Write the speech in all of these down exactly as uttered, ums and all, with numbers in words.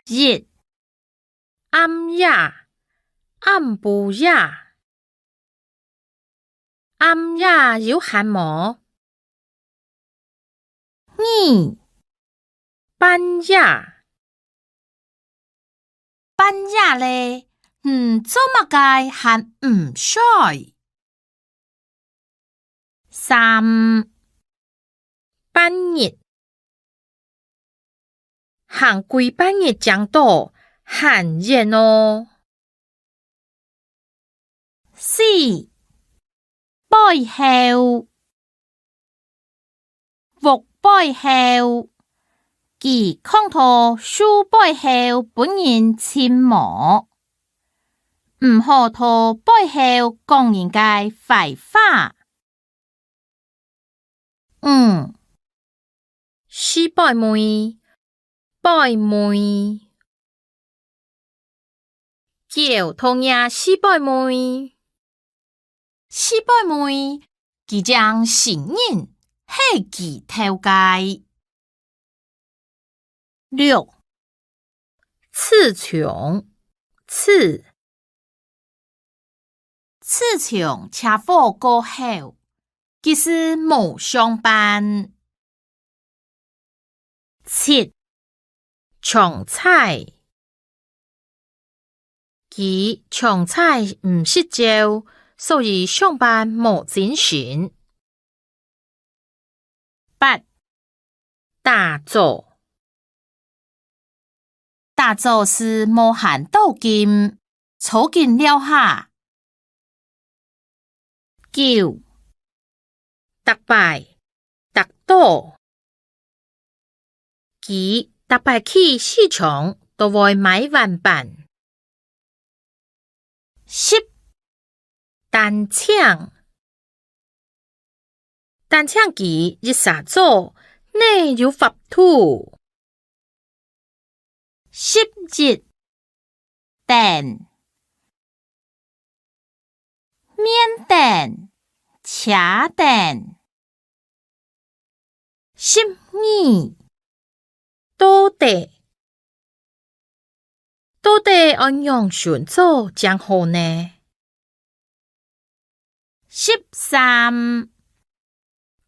一、暗夜，暗晡夜。暗夜有閒無？二、半夜。半夜咧，你做麼个還毋睡？ 三、半日。行歸半日正到，還遠哦。四、背後。屋背後，佢囥到樹背後分人尋無。 毋好在背後講人个壞話。五、四背尾，背尾。狗在若四背尾。 四背尾，佢正承認係佢偷个。六、自從，自。自從車禍過後，佢斯無上班。 七、詳細。佢詳細毋食朝，所以上班無精神。八、打早。打早斯無閒鬥金，坐緊尞下。 九、逐擺，逐到。佢逐擺去市場都會買碗粄。十、單請。單請佢一儕做，哪有法度？ 十一、等。面等，車等。十二、到底，到底愛仰般做正好呢？ 十三、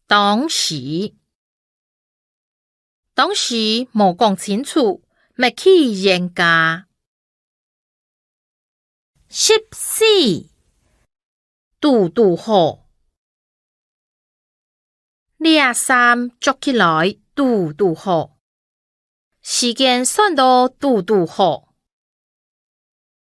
當時。當時無講清楚，乜去冤家。十四、堵堵好。這衫著起來堵堵好。 時間算到堵堵好。